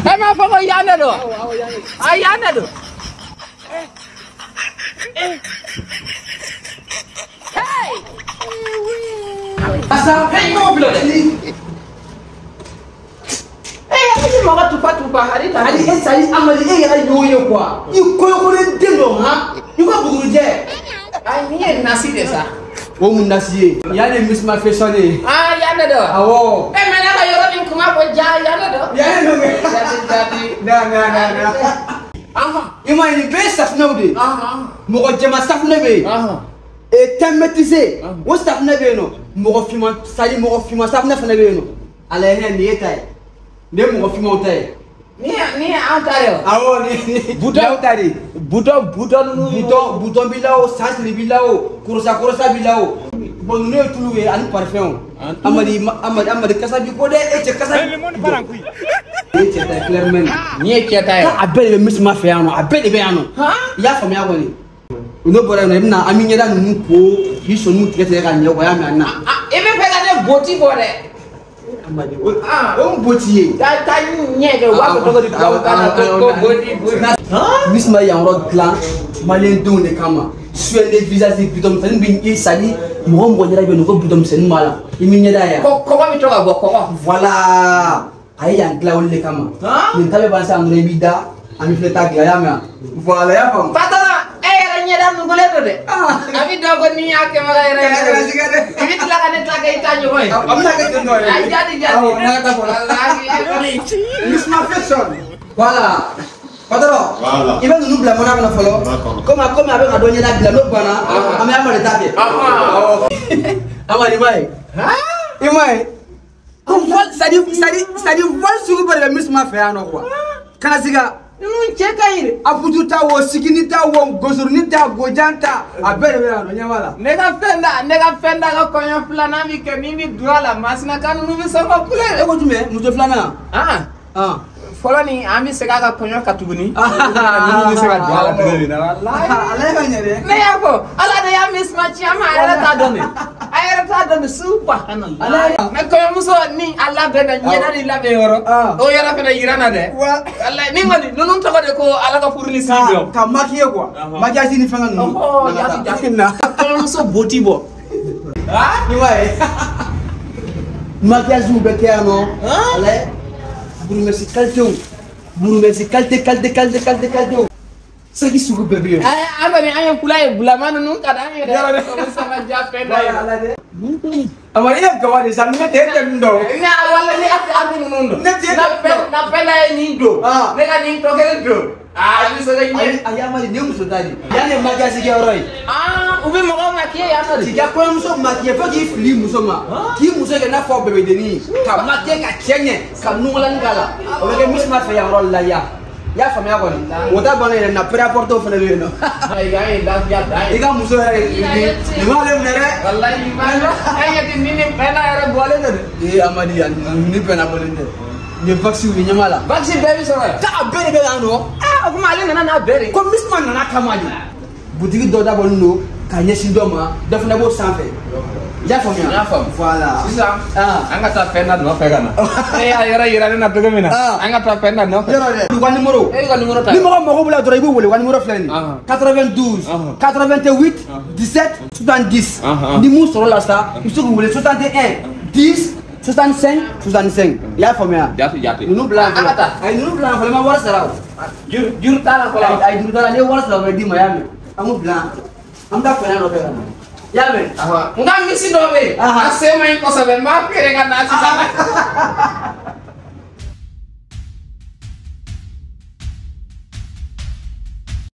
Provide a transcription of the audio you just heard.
E m'a fɔ ko yan de don. A yan de don. Hey! Asa, hey, m'o bila dɛ. Eh, a bɛ mɔgɔ tufa tufa hali ta. Ali e sali Amadi e yɛrɛ y'o ye quoi. I kɔɲɔkolen den dɔ han. I ka bugurijɛ. Ayi, nin ye nasi de sa. O mun nasi ye? Yan de Misma Fashion ye. Ah, yan de don. Awɔ. E mɛ ne ka yɔrɔ nin kuma fɔ ja yan de don. Yan de don kɛ. Jati jati. Na na na na. I m'a ye nin bɛɛ ye safunɛw de ye. Mɔgɔ jɛman safunɛ bɛ yen. Et teint métissé o safunɛ bɛ yen nɔ. Mɔgɔ finman c'est à dire mɔgɔ finman safunɛ fana bɛ yen nɔ. A lajɛ nin ye ta ye. Nin ye mɔgɔ finmanw ta ye. Nin ye anw ta ye o. Awɔ nin Bouton y'aw ta de ye. Bouton bouton ninnu. Bouton b'i la o, sansiri b'i la o, korosa korosa b'i la o. Bon ninnu ye tulu ye ani parfum. Amadi Amadi Amadi kasa b'i ko dɛ e cɛ kasa. Nin ye cɛ ta ye clairement. Nin ye cɛ ta ye. A bɛɛ de bɛ Misma fɛ yan nɔ, a bɛɛ de bɛ yan nɔ. I y'a faamuya kɔni. N'o bɔra yen nɔ i bɛna an bɛ ɲɛda ninnu ko k'i sɔnniw tigɛ tigɛ ka ɲɛ quoi, i y'a mɛn na. I bɛ fɛ ka ne boti bɔ dɛ. Amadi o mun boti ye. Taa taa ɲɛ kɛ u b'a fɔ cogo di tubabukan na ko boti boti. Misma yan yɔrɔ dilan maliyɛn denw de kama. Soin de visage bidon misɛnnin bɛ i sali mɔgɔ mɔgɔ ɲɛda bɛ yen nɔ ko bidon misɛnnin b'a la i m'i ɲɛda ye. Kɔgɔ bɛ to ka bɔ kɔgɔ. Voilà a ye yan dilan olu de kama. Nin ta bɛ ban sisan dɔrɔn i b'i da an bɛ filɛ ta dilan i y'a mɛn voilà i y'a faamu. Patɔrɔn e yɛrɛ ɲɛda nugulen don dɛ. A bɛ dɔn ko n'i y'a kɛbaga yɛrɛ yɛrɛ. I bɛ tila ka ne ta kɛ i ta ɲɔgɔn ye. A bɛna kɛ ten tɔ yɛrɛ. A jati jati. Awɔ n'a ka taa fɔlɔ. Misma Fashion. Voilà. Patɔrɔn. Voilà. I bɛ ninnu bila mana kɔnɔ fɔlɔ. Komi komi a bɛ ka dɔ ɲɛda dilan n'o banna an bɛ Amadi ta kɛ. Awɔ. Amadi i m'a ye. I m'a ye. Ko vol c'est à dire vol sugu bɛɛ de bɛ Misma fɛ yan nɔ quoi. Kana siga. Ninnu cɛ ka ɲi dɛ. Abutu ta wo, sigini ta wo, gosoroni ta, gojan ta, a bɛɛ de bɛ yan nɔ, ɲɛ b'a la. Ne ka fɛn da ne ka fɛn da ka kɔɲɔ filanan bi kɛ min bi don a la Masina ninnu bɛ sɔn ka kule E dɛ. ko jumɛn muso filanan? Fɔlɔ nin an bɛ segin a ka kɔɲɔ kan tuguni. Ninnu bɛ se ka don a la cogo min na walahi. Ale ka ɲɛ dɛ. Ne y'a fɔ Ala de y'a Misma ci an ma a yɛrɛ t'a dɔn dɛ. A yɛrɛ t'a dɔn dɛ subhanallah. Mɛ kɔɲɔmuso ni a labɛnna ɲɛda ni labɛn yɔrɔ. O yɔrɔ fana yira n na dɛ. Walahi ni kɔni ninnu tɔgɔ de ko Ala ka furu ni sigi dɔn. Ka maquiller quoi. Maquillage ni fɛngɛ ninnu. Ɔhɔ jati jati. Kɔɲɔmuso boti bɔ. I m'a ye. Maquillage bɛ kɛ yan nɔ. Ala burumɛsi qualité o. Burumɛsi qualité qualité qualité qualité qualité o. Saki sugu bɛɛ bɛ yen. An kɔni an ye kula ye bulama ninnu ka d'an ye dɛ. O bɛ sɔn ka diya fɛn dɔ ye. Amadi e ye gawa de sa ne tɛ e tɛ min dɔn. Ne wala ne a tɛ ninnu dɔn. Ne tɛ Na fɛn ye nin don. Ne ka nin tɔ kelen don. Aa i bɛ se ka ɲɛ. Ayi Amadi nin ye muso ta de ye. Yan de ye maquillage kɛyɔrɔ ye. U bɛ mɔgɔw maquiller yan nɔ de. K'i ka kɔɲɔmuso maquiller fo k'i fili muso ma. K'i muso kɛ n'a fɔ bébé-dennin ka maquiller ka cɛ ɲɛ ka nugulanin k'a la. O bɛ kɛ Misma fɛ yan yɔrɔ la yan. I y'a faamuya kɔni. O ta banna yɛrɛ na prêt-à-porter fana bɛ yen nɔ. Yan ye lafiya dan ye. I ka muso yɛrɛ nin m'ale minɛ dɛ. Walahi nin b'a la. E ɲɛ tɛ nin ni fɛn yɛrɛ bɔlen don dɛ. Ee Amadi nin fɛn bɔlen tɛ. Nin ye vaccin ye ɲɛ b'a la. Vaccin bɛɛ bɛ sɔrɔ yan. A bɛɛ de bɛ yan nɔ. O kuma ale nana n'a bɛɛ de. Ko Misma nana kama de. Butigi dɔ dabɔlen don ka ɲɛsin dɔ ma, dɔ fana b'o sanfɛ. I y'a faamuya? N y'a faamu. Voilà. Sisan an ka taa fɛn da nɔfɛ ka na. E y'a yɔrɔ yira ne na cogo min na. An ka taa fɛn da nɔfɛ. Yɔrɔ dɛ. U ka numéro. E ka numéro ta. Ni mɔgɔ mago b'u la dɔrɔn i b'u wele u ka numéro filɛ nin ye. 92 88 17 70. Ni mun sɔrɔ la sa i bɛ se k'u wele 61 10 65 65. I y'a faamuya? Jate jate. Ninnu bila yan An ka taa. fɔlɔ. Ayi ninnu bila yan fɔlɔ i ma wari sara o. Juru t'a la fɔlɔ. Ayi juru t'a la n'i ye wari sara o bɛ d'i ma i y'a mɛn. An k'u bila yan. An bɛ taa fɛn nɔfɛ ka na. I y'a mɛn? N ka misi dɔ bɛ yen. A sen man ɲi kosɛbɛ n b'a feere ka na sisan.